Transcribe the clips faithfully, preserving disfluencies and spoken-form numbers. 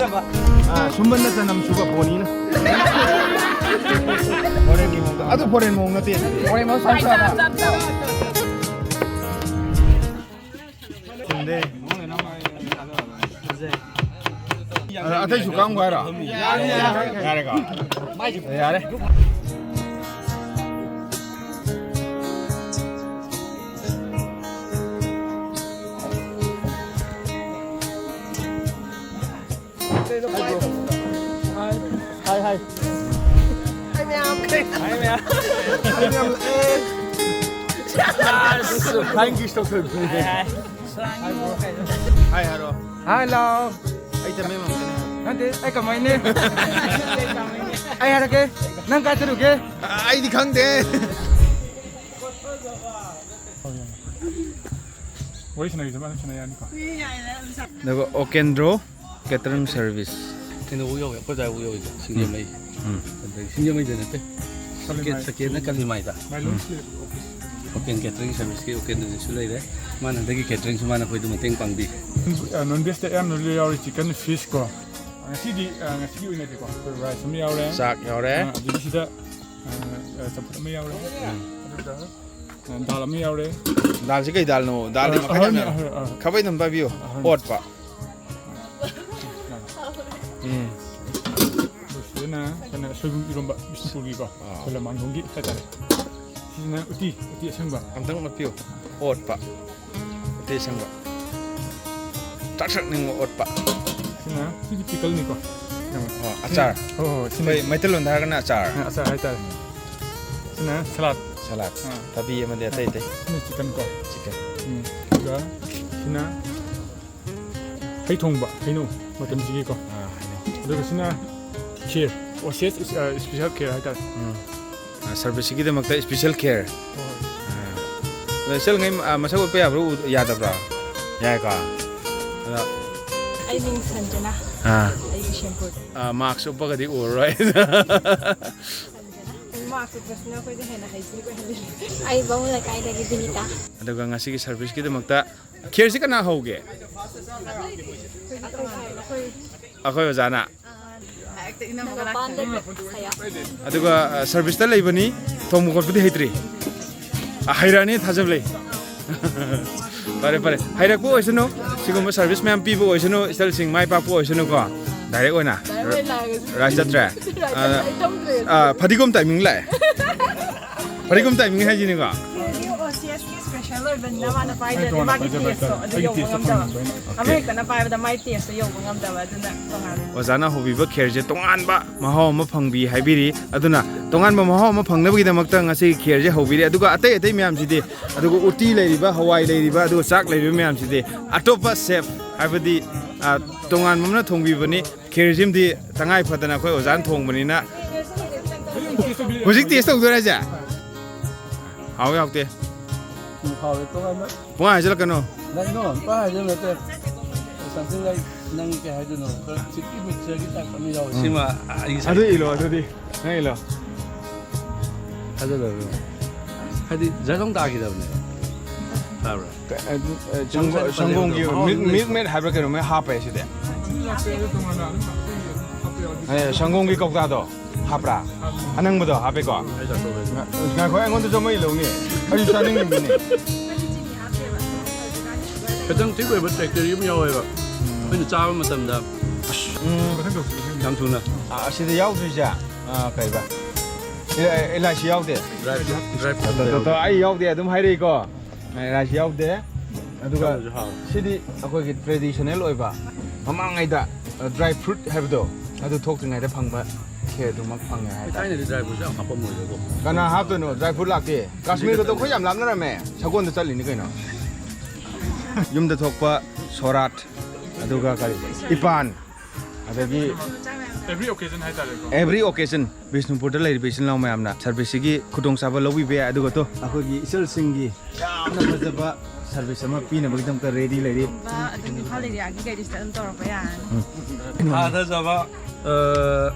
ꯑꯥ, ꯁꯨꯝꯕꯟꯗ ꯆꯅꯝ ꯁꯨꯕ ꯕꯣꯅꯤꯅ꯫ Foreignꯒꯤ ꯃꯑꯣꯡꯗ꯫ ꯑꯗꯨ foreign ꯃꯑꯣꯡ ꯅꯠꯇꯦ꯫ Foreign ꯃꯑꯣꯡ ꯁꯥꯏꯟ ꯇꯧꯔꯕ? ꯆꯨꯝꯗꯦ꯫ ꯑ, ꯑꯇꯩꯁꯨ ꯀꯥꯝꯒꯣ ꯍꯥꯏꯔꯣ? ꯌꯥꯔꯦꯀꯣ? ꯌꯥꯔꯦ꯫ Hi, hi. Hi, ꯃꯌꯥꯝ꯫ Hi, ꯃꯌꯥꯝ꯫ Hi, ꯃꯌꯥꯝ꯫ ꯑꯁ, flying kiss ꯇꯧꯁꯜꯂꯨ꯫ Hi, hi꯫ Hi, ꯍꯥꯏꯔꯣ꯫ Hello꯫ ꯑꯩ ꯇꯃꯦꯡꯂꯣꯡꯗꯩꯅꯦ꯫ ꯅꯠꯇꯦ, ꯑꯩ ꯀꯃꯥꯏꯅꯦ? ꯑꯩ ꯍꯥꯏꯔꯛꯀꯦ꯫ ꯅꯪ ꯀꯥꯏ ꯆꯠꯂꯨꯒꯦ? ꯑ-, ꯑꯩꯗꯤ ꯈꯪꯗꯦ꯫ ꯋꯥꯔꯤ ꯁꯥꯟꯅꯈꯤꯁꯦ, ꯃꯥꯅ ꯁꯥꯟꯅ ꯌꯥꯅꯤꯀꯣ꯫ ꯑꯗꯨꯒ ꯑꯣꯀꯦꯟꯗ꯭ꯔꯣ catering service꯫ ꯀꯩꯅꯣꯐꯥꯎ ꯌꯧꯋꯦ, ꯑꯩꯈꯣꯏ ꯑꯗꯨꯋꯥꯏꯐꯥꯎ ꯌꯧꯋꯤꯗ, ꯁꯤꯡꯖꯃꯩ꯫ ꯎꯝ꯫ ꯑꯗꯩ ꯁꯤꯡꯖꯃꯩꯗ ꯅꯠꯇꯦ꯫ ꯀꯂꯤꯃꯥꯏ꯫ ꯁꯦꯀꯦꯟ-, ꯁꯦꯀꯦꯟꯅ ꯀꯂꯤꯃꯥꯏꯗ꯫ ꯃꯥꯏꯂꯣꯟ ꯎꯝ꯫ Slate office꯫ ꯑꯣꯀꯦꯟ catering serviceꯀꯤ ꯑꯣꯀꯦꯟꯗ꯭ꯔꯣꯗꯁꯨ ꯂꯩꯔꯦ꯫ ꯃꯥꯅ ꯍꯟꯗꯛꯀꯤ cateringꯁꯨ ꯃꯥꯅ ꯑꯩꯈꯣꯏꯗ ꯃꯇꯦꯡ ꯄꯥꯡꯕꯤ꯫ ꯑ, non vegꯇ ꯑꯌꯥꯝꯕ ꯂꯣꯏ ꯌꯥꯎꯔꯤ, chicken, fish ꯀꯣ꯫ ꯑ, ꯉꯁꯤꯗꯤ, ꯑ, ꯉꯁꯤꯒꯤ ꯑꯣꯏꯅꯗꯤꯀꯣ, ꯑꯩꯈꯣꯏ rice ꯑꯃ ꯌꯥꯎꯔꯦ꯫ ꯆꯥꯛ ꯌꯥꯎꯔꯦ꯫ ꯑ, ꯑꯗꯒꯤ ꯁꯤꯗ, ꯑ, ꯑ, ꯆꯝꯐꯨꯠ ꯑꯃ ꯌꯥꯎꯔꯦ꯫ ꯎꯝ꯫ ꯑꯗꯨꯒ ꯗꯥꯜ ꯑꯃ ꯌꯥꯎꯔꯦ꯫ ꯗꯥꯜꯁꯤ ꯀꯩ ꯗꯥꯜꯅꯣ? ꯗꯥꯜꯗꯤ ꯑ, ꯃꯈꯜ ꯌꯥꯝ ꯑꯍꯟꯅꯤ, ꯌꯥꯝꯃꯦ꯫ ꯑꯍꯟ, ꯑ꯫ ꯈꯥꯕꯩ ꯊꯝꯕ ꯄꯥꯏꯕꯤꯌꯨ꯫ ꯑꯍꯟ꯫ ꯑꯣꯠꯄ꯫ ꯎꯝ꯫ ꯑꯗꯨ ꯁꯤꯗꯅ ꯀꯩꯅꯣ, ꯁꯣꯏꯕꯨꯝ ꯏꯔꯣꯝꯕ, ꯕꯤꯁꯅꯨꯄꯨꯔꯒꯤꯀꯣ, ꯑꯥ꯫ ꯑꯩꯈꯣꯏ ꯂꯃꯥꯡꯈꯣꯡꯒꯤ ꯍꯥꯏꯇꯥꯔꯦ꯫ ꯁꯤꯁꯤꯅ ꯎꯇꯤ, ꯎꯇꯤ ꯑꯁꯪꯕ꯫ ꯑꯝꯇꯪ ꯑꯣꯠꯄꯤꯌꯨ꯫ ꯑꯣꯠꯄ꯫ ꯎꯇꯤ ꯑꯁꯪꯕ꯫ ꯇ꯭ꯔꯛ ꯇ꯭ꯔꯛ ꯅꯤꯡꯕ ꯑꯣꯠꯄ꯫ ꯁꯤꯅ, ꯁꯤꯗꯤ pickleꯅꯤꯀꯣ꯫ ꯑꯣ, ꯑꯆꯥꯔ꯫ ꯍꯣꯏ, ꯍꯣꯏ, ꯁꯤꯅ ꯑꯩꯈꯣꯏ ꯃꯩꯇꯩꯂꯣꯟꯗ ꯍꯥꯏꯔꯒꯅ ꯑꯆꯥꯔ꯫ ꯑ, ꯑꯆꯥꯔ ꯍꯥꯏꯇꯥꯔꯦ꯫ ꯁꯤꯅ salad꯫ Salad꯫ ꯑꯥ꯫ ꯊꯕꯤ ꯑꯃꯗꯤ ꯑꯇꯩ ꯑꯇꯩ꯫ ꯁꯤꯅ chicken ꯀꯣ꯫ Chicken꯫ ꯎꯝ꯫ ꯑꯗꯨꯒ ꯁꯤꯅ ꯍꯩ ꯊꯣꯡꯕ, ꯍꯩꯅꯧ ꯃꯇꯝꯁꯤꯒꯤꯀꯣ꯫ ꯑꯥ, ꯍꯩꯅꯧ꯫ ꯑꯗꯨꯒ ꯁꯤꯅ ꯈꯦꯔ꯫ ꯑꯣ, ꯁꯦꯁ ꯏꯁ-, ꯑ, special ꯈꯦꯔ ꯍꯥꯏꯇꯥꯔꯦ꯫ ꯎꯝ꯫ ꯑ, serviceꯀꯤꯗꯃꯛꯇ special ꯈꯦꯔ꯫ ꯍꯣꯏ꯫ ꯑ꯫ ꯑꯗ ꯏꯆꯜꯉꯩ, ꯑ, ꯃꯁꯛ ꯎꯠꯄ ꯌꯥꯕ꯭ꯔꯣ? ꯎ-, ꯌꯥꯗꯕ꯭ꯔꯣ? ꯌꯥꯏꯀꯣ? ꯑꯗ ꯑꯩ ꯃꯤꯡ ꯁꯟꯖꯅꯥ꯫ ꯑꯥ꯫ ꯑꯩ ꯕꯤꯁꯦꯝꯄꯨꯔ꯫ ꯑ, mask ꯎꯞꯄꯒꯗꯤ ꯎꯔꯔꯣꯏ꯫ ꯃꯥꯛ ꯎꯞꯄꯁꯤꯅ ꯑꯩꯈꯣꯏꯗ ꯍꯦꯟꯅ hygienic ꯑꯣꯏꯍꯜꯂꯤ꯫ ꯑꯩ ꯕꯥꯃꯣꯟ ꯂꯩꯀꯥꯏꯗꯒꯤ ꯕꯤꯅꯤꯇꯥ꯫ ꯑꯗꯨꯒ ꯉꯁꯤꯒꯤ serviceꯀꯤꯗꯃꯛꯇ ꯈꯦꯔꯁꯤ ꯀꯅꯥ ꯍꯧꯒꯦ? ꯑꯩꯈꯣꯏ ꯑꯩꯈꯣꯏ ꯑꯣꯖꯥꯅ꯫ ꯑꯗꯨꯒ ꯁꯔꯚꯤꯁꯇ ꯂꯩꯕꯅꯤ, ꯊꯣꯡꯕ ꯈꯣꯠꯄꯗꯤ ꯍꯩꯇ꯭ꯔꯤ꯫ ꯍꯩꯔꯛꯑꯅꯤ ꯊꯥꯖꯕ ꯂꯩ꯫ ꯐꯔꯦ ꯐꯔꯦ, ꯍꯩꯔꯛꯄ ꯑꯣꯏꯁꯅꯨ, ꯁꯤꯒꯨꯝꯕ ꯁꯔꯚꯤꯁ ꯃꯌꯥꯝ ꯄꯤꯕ ꯑꯣꯏꯁꯅꯨ, ꯏꯆꯜꯁꯤꯡ ꯃꯥꯏ ꯄꯥꯛꯄ ꯑꯣꯏꯁꯅꯨꯀꯣ꯫ ꯗꯥꯏꯔꯦꯛ ꯑꯣꯏꯅ ꯔꯥꯏꯁ ꯆꯠꯇ꯭ꯔꯦ꯫ ꯑ, ꯐꯗꯤꯒꯣꯝ ꯇꯥꯏꯃꯤꯡ ꯂꯥꯛꯑꯦ꯫ ꯐꯗꯤꯒꯣꯝ ꯇꯥꯏꯃꯤꯡ ꯍꯥꯏꯁꯤꯅꯤꯀꯣ꯫ ꯁꯤ ꯑꯣ ꯁꯤ ꯑꯦꯁꯀꯤ ꯁ꯭ꯄꯦꯁꯦꯜ ꯑꯣꯏꯕꯅꯤꯅ ꯃꯥꯅ ꯄꯥꯏꯗ꯭ꯔꯗꯤ ꯃꯥꯒꯤ ꯇꯦꯁꯇꯣ ꯑꯗꯨ ꯌꯧꯕ ꯉꯝꯗꯕ꯫ ꯑꯃ ꯍꯦꯛꯇꯅ ꯄꯥꯏꯕꯗ ꯃꯥꯏ ꯇꯦꯁꯇꯣ ꯌꯧꯕ ꯉꯝꯗꯕ, ꯑꯗꯨꯅ ꯇꯣꯉꯥꯟꯅ꯫ ꯑꯣꯖꯥꯅ ꯍꯧꯕꯤꯕ ꯈꯦꯔꯁꯦ ꯇꯣꯉꯥꯟꯕ ꯃꯍꯥꯎ ꯑꯃ ꯐꯪꯕꯤ ꯍꯥꯏꯕꯤꯔꯤ꯫ ꯑꯗꯨꯅ ꯇꯣꯉꯥꯟꯕ ꯃꯍꯥꯎ ꯑꯃ ꯐꯪꯅꯕꯒꯤꯗꯃꯛꯇ ꯉꯁꯤ ꯈꯦꯔꯁꯦ ꯍꯧꯕꯤꯔꯤ꯫ ꯑꯗꯨꯒ ꯑꯇꯩ ꯑꯇꯩ ꯃꯌꯥꯝꯁꯤꯗꯤ, ꯑꯗꯨꯒ ꯎꯇꯤ ꯂꯩꯔꯤꯕ, ꯍꯋꯥꯏ ꯂꯩꯔꯤꯕ, ꯑꯗꯨꯒ ꯆꯥꯛ ꯂꯩꯔꯤꯕ ꯃꯌꯥꯝꯁꯤꯗꯤ ꯑꯇꯣꯞꯄ ꯁꯦꯐ, ꯍꯥꯏꯕꯗꯤ, ꯑ, ꯇꯣꯉꯥꯟꯕ ꯑꯃꯅ ꯊꯣꯡꯕꯤꯕꯅꯤ꯫ ꯈꯦꯔꯁꯤꯃꯗꯤ ꯇꯉꯥꯏ ꯐꯗꯅ ꯑꯩꯈꯣꯏ ꯑꯣꯖꯥꯅ ꯊꯣꯡꯕꯅꯤꯅ ꯍꯧꯖꯤꯛ ꯇꯦꯁ ꯇꯧꯗꯣꯏꯔ ꯍꯥꯏꯁꯦ? ꯍꯥꯎꯋꯦ ꯍꯥꯎꯇꯦ꯫ ꯎꯝ, ꯍꯥꯎꯋꯦ꯫ ꯇꯣꯉꯥꯟꯕ ꯄꯨꯡꯍꯥꯏ ꯍꯥꯏꯖꯤꯜꯂꯛꯀꯅꯨ꯫ ꯅꯪ, no, ꯄꯨꯡꯍꯥꯏ ꯍꯥꯏꯖꯤꯜꯂꯛꯀꯅꯨ ꯅꯠꯇꯦ꯫ Something like, ꯅꯪ ꯀꯩ ꯍꯥꯏꯗꯣꯏꯅꯣ? ꯈꯔ ꯆꯤꯛꯀꯤ ꯃꯤꯛꯆꯔꯒꯤ ꯇꯥꯏꯞ ꯑꯃ ꯌꯥꯎꯋꯦ꯫ ꯎꯝ꯫ ꯁꯤꯃ ꯑꯩꯒꯤ ꯑꯗꯨ ꯏꯜꯂꯣ, ꯑꯗꯨꯗꯤ꯫ ꯅꯪ ꯏꯜꯂꯣ꯫ ꯊꯥꯖꯗꯕꯅꯦ꯫ ꯍꯥꯏꯗꯤ ꯖꯔ ꯂꯥꯎ ꯇꯥꯈꯤꯗꯕꯅꯦꯕ꯫ ꯇꯥꯕ꯭ꯔꯥ? ꯀ-, ꯑ, ꯑ, ꯁꯪꯒꯣ-, ꯁꯪꯒꯣꯝ ꯁꯪꯒꯣꯝꯒꯤ ꯁꯪꯒꯣꯝ ꯃꯤꯜꯛ, ꯃꯤꯜꯛ ꯃꯦꯗ ꯍꯥꯏꯕ꯭ꯔꯥ ꯀꯩꯅꯣꯝꯃ ꯍꯥꯞꯄꯦ ꯁꯤꯗꯤ꯫ ꯑꯦ, ꯁꯪꯒꯣꯝꯒꯤ ꯀꯧꯇꯥꯗꯣ ꯍꯥꯞꯄ꯭ꯔꯥ? ꯑꯅꯪꯕꯗꯣ ꯍꯥꯞꯄꯦꯀꯣ? ꯉꯥꯏꯈꯣ, ꯑꯩꯉꯣꯟꯗꯁꯨ ꯑꯃ ꯏꯜꯂꯧꯅꯦ꯫ ꯑꯩꯁꯨ ꯆꯥꯅꯤꯡꯉꯤꯕꯅꯦ꯫ ꯈꯤꯇꯪ ꯊꯤꯛ ꯑꯣꯏꯕ ꯇꯦꯛꯁꯆꯔ ꯑꯃ ꯌꯥꯎꯋꯦꯕ꯫ ꯑꯩꯈꯣꯏꯅ ꯆꯥꯕ ꯃꯇꯝꯗ ꯎꯝ꯫ ꯌꯥꯝ ꯊꯨꯅ꯫ ꯑ, ꯑꯁꯤꯗ ꯌꯥꯎꯗ꯭ꯔꯤꯁꯦ, ꯑ, ꯀꯩꯕ? ꯑꯦ, ꯑꯦ, ꯂꯥꯏꯁꯤ ꯌꯥꯎꯗꯦ꯫ ꯗ꯭ꯔꯥꯏ ꯐ꯭ꯔꯨꯠ, ꯗ꯭ꯔꯥꯏ ꯐ꯭ꯔꯨꯠ ꯇꯣ, ꯇꯣ, ꯌꯥꯎꯗꯦ꯫ ꯇꯣ, ꯑꯩ ꯌꯥꯎꯗꯦ ꯑꯗꯨꯝ ꯍꯥꯏꯔꯛꯏꯀꯣ꯫ ꯑꯦ, ꯂꯥꯏꯁꯤ ꯌꯥꯎꯗꯦ꯫ ꯑꯗꯨꯒ ꯌꯥꯎꯗ꯭ꯔꯁꯨ ꯍꯥꯎꯋꯦ꯫ ꯁꯤꯗꯤ ꯑꯩꯈꯣꯏꯒꯤ ꯇ꯭ꯔꯦꯗꯤꯁꯅꯦꯜ ꯑꯣꯏꯕ, ꯃꯃꯥꯡꯉꯩꯗ, ꯑ, ꯗ꯭ꯔꯥꯏ ꯐ꯭ꯔꯨꯠ ꯍꯥꯏꯕꯗꯣ, ꯑꯗꯨ ꯊꯣꯛꯇ꯭ꯔꯤꯉꯩꯗ ꯐꯪꯕ ꯈꯦꯔꯗꯨꯃꯛ ꯐꯪꯉꯦ ꯍꯥꯏꯇꯥꯔꯦ꯫ ꯊꯥꯏꯅꯗꯤ ꯗ꯭ꯔꯥꯏ ꯐ꯭ꯔꯨꯠꯁꯦ ꯌꯥꯝ ꯍꯥꯞꯄꯝꯃꯣꯏꯗꯀꯣ꯫ ꯀꯅꯥ ꯍꯥꯞꯇꯣꯏꯅꯣ? ꯗ꯭ꯔꯥꯏ ꯐ꯭ꯔꯨꯠ ꯂꯥꯛꯇꯦ꯫ ꯀꯥꯁꯃꯤꯔꯒꯗꯣ ꯑꯩꯈꯣꯏ ꯌꯥꯝ ꯂꯥꯞꯅꯔꯝꯃꯦ꯫ ꯁꯒꯣꯜꯗ ꯆꯠꯂꯤꯅꯤ ꯀꯩꯅꯣ꯫ ꯌꯨꯝꯗ ꯊꯣꯛꯄ ꯁꯣꯔꯥꯠ, ꯑꯗꯨꯒ ꯀꯔꯤ, ꯏꯄꯥꯟ, ꯑꯗꯒꯤ every occasion ꯍꯥꯏꯇꯥꯔꯦꯀꯣ꯫ Every occasion ꯕꯤꯁꯅꯨꯄꯨꯔꯗ ꯂꯩꯔꯤꯕ ꯏꯆꯤꯜ ꯏꯅꯥꯎ ꯃꯌꯥꯝꯅ ꯁꯔꯚꯤꯁꯁꯤꯒꯤ ꯈꯨꯗꯣꯡꯆꯥꯕ ꯂꯧꯕꯤꯕ ꯌꯥꯏ꯫ ꯑꯗꯨꯒ ꯇꯣ, ꯑꯩꯈꯣꯏꯒꯤ ꯏꯆꯜꯁꯤꯡꯒꯤ ꯌꯥꯝꯅ ꯐꯖꯕ ꯁꯔꯚꯤꯁ ꯑꯃ ꯄꯤꯅꯕꯒꯤꯗꯃꯛꯇ ꯔꯦꯗꯤ ꯂꯩꯔꯤ꯫ ꯑꯗꯨꯝ ꯏꯝꯐꯥꯜ ꯑꯦꯔꯤꯌꯥꯒꯤ ꯒꯥꯔꯤꯁꯤꯗ ꯑꯗꯨꯝ ꯇꯧꯔꯛꯄ ꯌꯥꯔꯅꯤ꯫ ꯎꯝ꯫ ꯊꯥꯖꯖꯕ, ꯑ,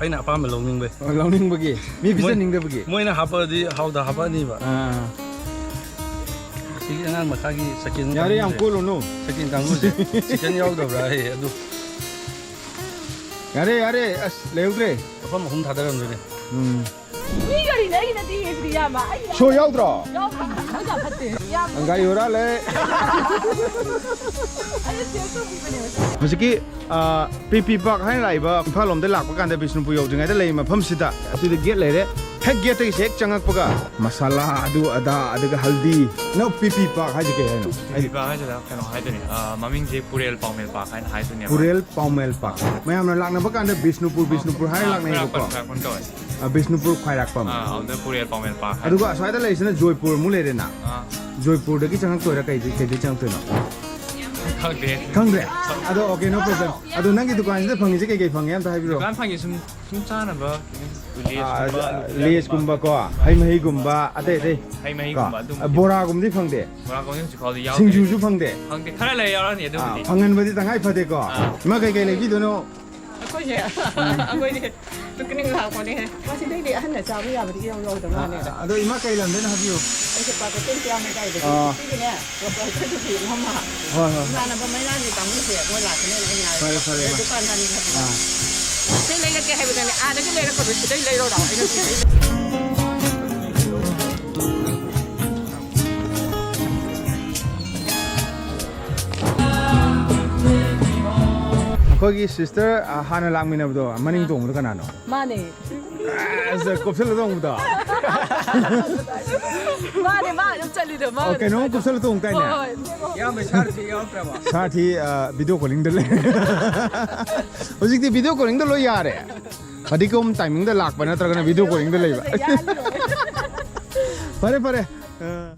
ꯑꯩꯅ ꯑꯄꯥꯝꯕ ꯂꯧꯅꯤꯡꯕꯩ꯫ ꯑꯣ, ꯂꯧꯅꯤꯡꯕꯒꯤ? ꯃꯤ ꯃꯣꯏ-, ꯄꯤꯖꯅꯤꯡꯗꯕꯒꯤ? ꯃꯣꯏꯅ ꯍꯥꯞꯄꯗꯤ ꯍꯥꯎꯗ ꯍꯥꯞꯄꯛꯑꯅꯤꯕ꯫ ꯑꯥ꯫ ꯁꯤꯒꯤ ꯑꯉꯥꯡ ꯃꯆꯥꯒꯤ ꯁꯦꯀꯦꯟ ꯌꯥꯔꯦ, ꯌꯥꯝ ꯀꯥꯡꯕꯨꯁꯦ꯫ ꯀꯣꯜꯂꯨꯅꯨ꯫ ꯁꯦꯀꯦꯟ ꯀꯥꯡꯕꯨꯁꯦ꯫ ꯆꯤꯛꯀꯟ ꯌꯥꯎꯗꯕ꯭ꯔꯥ ꯍꯥꯏꯌꯦ ꯑꯗꯨ꯫ ꯌꯥꯔꯦ, ꯌꯥꯔꯦ, ꯑꯁ, ꯂꯩꯍꯧꯗ꯭ꯔꯦ꯫ ꯃꯐꯝ ꯑꯍꯨꯝ ꯊꯥꯗꯔꯝꯗꯣꯏꯅꯦ꯫ ꯎꯝ꯫ ꯃꯤ ꯒꯥꯔꯤꯅꯦ, ꯑꯩꯒꯤ ꯅꯠꯇꯦ, ꯁꯤꯗꯤ ꯏꯌꯥꯝꯕ꯫ ꯑꯩꯒꯤ ꯁꯣ ꯌꯥꯎꯗ꯭ꯔꯣ? ꯌꯥꯎꯗꯦ꯫ ꯃꯣꯏ ꯌꯥꯝ ꯐꯠꯇꯦ꯫ ꯌꯥꯝ ꯒꯥꯔꯤ ꯍꯨꯔꯥꯜꯂꯦ꯫ ꯑꯩꯅ ꯁꯦꯜ ꯇꯧꯕꯤꯕꯅꯦꯕ꯫ ꯍꯧꯖꯤꯛꯀꯤ, ꯑ, ꯄꯤ ꯄꯤ ꯄꯥꯔꯛ ꯍꯥꯏꯅ ꯂꯥꯛꯏꯕ ꯏꯝꯐꯥꯜ ꯂꯣꯝꯗ ꯂꯥꯛꯄ ꯀꯥꯟꯗ ꯕꯤꯁꯅꯨꯄꯨꯔ ꯌꯧꯗ꯭ꯔꯤꯉꯩꯗ ꯂꯩꯔꯤꯕ ꯃꯐꯝꯁꯤꯗ ꯑꯁꯤꯗ ꯒꯦꯠ ꯂꯩꯔꯦ꯫ ꯍꯦꯛ ꯒꯦꯠꯇꯒꯤ ꯍꯦꯛ ꯆꯪꯉꯛꯄꯒ ꯃꯁꯥꯂꯥ, ꯑꯗꯨ ꯑꯗꯥ, ꯑꯗꯨꯒ ꯍꯜꯗꯤ꯫ ꯅꯪ ꯄꯤ ꯄꯤ ꯄꯥꯔꯛ ꯍꯥꯏꯁꯦ ꯀꯩ ꯍꯥꯏꯅꯣ? ꯄꯤ ꯄꯤ ꯄꯥꯔꯛ ꯍꯥꯏꯁꯤꯗ ꯀꯩꯅꯣ ꯍꯥꯏꯗꯣꯏꯅꯦ, ꯑ, ꯃꯃꯤꯡꯁꯦ ꯄꯨꯔꯦꯜ ꯄꯥꯎꯃꯦꯜ ꯄꯥꯔꯛ ꯍꯥꯏꯅ ꯍꯥꯏꯗꯣꯏꯅꯦꯕ꯫ ꯄꯨꯔꯦꯜ ꯄꯥꯎꯃꯦꯜ ꯄꯥꯔꯛ꯫ ꯃꯌꯥꯝꯅ ꯂꯥꯛꯅꯕ ꯀꯥꯟꯗ ꯕꯤꯁꯅꯨꯄꯨꯔ, ꯕꯤꯁꯅꯨꯄꯨꯔ ꯍꯥꯏꯔ ꯑꯥ, ꯂꯥꯛꯅꯩꯌꯦꯕꯀꯣ꯫ ꯈ꯭ꯋꯥꯏꯔꯥꯛꯄꯝ, ꯈ꯭ꯋꯥꯏꯔꯥꯛꯄꯝ ꯀꯧꯋꯦ꯫ ꯑ, ꯕꯤꯁꯅꯨꯄꯨꯔ ꯈ꯭ꯋꯥꯏꯔꯥꯛꯄꯝ꯫ ꯑꯥ, ꯑꯗꯨꯗ ꯄꯨꯔꯦꯜ ꯄꯥꯎꯃꯦꯜ ꯄꯥꯔꯛ ꯍꯥꯏ꯫ ꯑꯗꯨꯒ ꯑꯁ꯭ꯋꯥꯏꯗ ꯂꯩꯔꯤꯁꯤꯅ ꯖꯣꯏꯄꯨꯔ ꯑꯃꯨꯛ ꯂꯩꯔꯦꯅ꯫ ꯑꯥ꯫ ꯖꯣꯏꯄꯨꯔꯗꯒꯤ ꯆꯪꯉꯛꯇꯣꯏꯔꯥ ꯀꯩꯗꯩ, ꯀꯩꯗꯩ ꯆꯪꯉꯛꯇꯣꯏꯅꯣ? ꯈꯪꯗꯦ꯫ ꯈꯪꯗ꯭ꯔꯦ? ꯑꯗꯣ okay, no problem꯫ ꯑꯗꯣ ꯅꯪꯒꯤ ꯗꯨꯀꯥꯟꯁꯤꯗ ꯐꯪꯉꯤꯁꯦ ꯀꯩꯀꯩ ꯐꯪꯉꯦ ꯑꯝꯇ ꯍꯥꯏꯕꯤꯔꯣ꯫ ꯗꯨꯀꯥꯟ ꯐꯪꯉꯤ ꯁꯨꯝ, ꯁꯨꯝ ꯆꯥꯅꯕ, ꯂꯦꯁꯀꯨꯝꯕ, ꯑꯥ, ꯑꯂꯨ ꯂꯦꯁꯀꯨꯝꯕꯀꯣ, ꯍꯩ ꯃꯍꯤꯒꯨꯝꯕ, ꯑꯇꯩ ꯑꯇꯩ꯫ ꯍꯩ ꯃꯍꯤꯒꯨꯝꯕ ꯀꯣ? ꯑꯗꯨꯝꯕꯗꯤ ꯕꯣꯔꯥꯒꯨꯝꯕꯗꯤ ꯐꯪꯗꯦ? ꯕꯣꯔꯥꯒꯨꯝꯕꯗꯤ ꯍꯧꯖꯤꯛ ꯐꯥꯎꯗꯤ ꯌꯥꯎꯗꯦ꯫ ꯁꯤꯡꯖꯨꯁꯨ ꯐꯪꯗꯦ? ꯐꯪꯗꯦ꯫ ꯈꯔ ꯂꯩ ꯌꯥꯎꯔꯅꯤ ꯑꯥ, ꯑꯗꯨꯕꯨꯗꯤ꯫ ꯐꯪꯍꯟꯕꯗꯤ ꯇꯉꯥꯏ ꯐꯗꯦꯀꯣ꯫ ꯑꯥ꯫ ꯏꯃꯥ, ꯀꯩꯀꯩ ꯂꯩꯕꯤꯗꯣꯏꯅꯣ? ꯑꯩꯈꯣꯏꯁꯦ, ꯑꯩꯈꯣꯏꯗꯤ ꯄꯤꯛꯅꯤꯛ ꯂꯥꯛꯄꯅꯦ꯫ ꯃꯁꯤꯗꯩꯗꯤ ꯑꯍꯟꯅ ꯆꯥꯕ ꯌꯥꯕꯗꯤ ꯏꯌꯥꯎ ꯌꯥꯎꯗꯕ ꯃꯥꯜꯂꯦꯗ꯫ ꯑꯗꯣ ꯏꯃꯥ ꯀꯩ ꯂꯝꯗꯩꯅꯣ ꯍꯥꯏꯕꯤꯌꯨ꯫ ꯑꯩꯁꯦ ꯀ꯭ꯋꯥꯀꯩꯊꯦꯜ ꯇꯤꯌꯥꯡ ꯂꯩꯀꯥꯏꯗꯒꯤ꯫ ꯑꯥ꯫ ꯁꯤꯒꯤꯅꯦ, ꯂꯣꯀꯦꯜ ꯈꯔꯗꯨꯗꯤ ꯃꯃꯥ꯫ ꯍꯣꯏ, ꯍꯣꯏ, ꯍꯣꯏ꯫ ꯏꯃꯥꯟꯅꯕ ꯃꯩꯔꯥꯒꯤ ꯀꯥꯡꯕꯨꯁꯦ ꯃꯣꯏ ꯂꯥꯛꯀꯅꯦꯅ ꯑꯩ ꯉꯥꯏꯕ꯫ ꯐꯔꯦ, ꯐꯔꯦ, ꯏꯃꯥ꯫ ꯗꯨꯀꯥꯟ ꯍꯥꯡꯉꯤ ꯍꯥꯏꯕꯗꯣ꯫ ꯑꯥ꯫ ꯁꯤ ꯂꯩꯔꯛꯀꯦ ꯍꯥꯏꯕꯗꯅꯦ, ꯑꯥꯗꯒꯤ ꯂꯩꯔꯛꯄꯗꯣ ꯁꯤꯗꯩ ꯂꯩꯔꯣ ꯂꯥꯛꯑꯣ꯫ ꯑꯩꯅ ꯁꯤꯗꯩ ꯑꯩꯈꯣꯏꯒꯤ ꯁꯤꯁꯇꯔ, ꯑ, ꯍꯥꯟꯅ ꯂꯥꯛꯃꯤꯟꯅꯕꯗꯣ, ꯃꯅꯤꯡ ꯇꯣꯡꯕꯗꯣ ꯀꯅꯥꯅꯣ? ꯃꯥꯅꯦ꯫ ꯑꯁ, ꯀꯨꯞꯁꯜꯂ ꯇꯣꯡꯕꯗꯣ? ꯃꯥꯅꯦ, ꯃꯥ ꯑꯗꯨꯝ ꯆꯠꯂꯤꯗꯣ, ꯃꯥ ꯑꯣ, ꯑꯗꯨꯝ ꯀꯩꯅꯣꯝ ꯆꯠꯂꯤꯗꯣ꯫ ꯀꯨꯞꯁꯜꯂ ꯇꯣꯡ ꯇꯥꯏꯅꯦ? ꯍꯣꯏ, ꯍꯣꯏ꯫ ꯏꯌꯥꯝꯕ ꯁꯥꯔꯊꯤ ꯌꯥꯎꯔꯛꯇ꯭ꯔꯕꯣ? ꯁꯥꯔꯊꯤ, ꯑ, video callingꯗ ꯂꯩ꯫ ꯍꯧꯖꯤꯛꯇꯤ video callingꯗ ꯂꯣꯏ ꯌꯥꯔꯦ꯫ ꯐꯗꯤꯒꯣꯝ timingꯗ ꯂꯥꯛꯄ ꯅꯠꯇ꯭ꯔꯒꯅ video callingꯗ ꯂꯩꯕ? ꯌꯥꯅꯤ꯫ ꯐꯔꯦ, ꯐꯔꯦ꯫ ꯑ꯫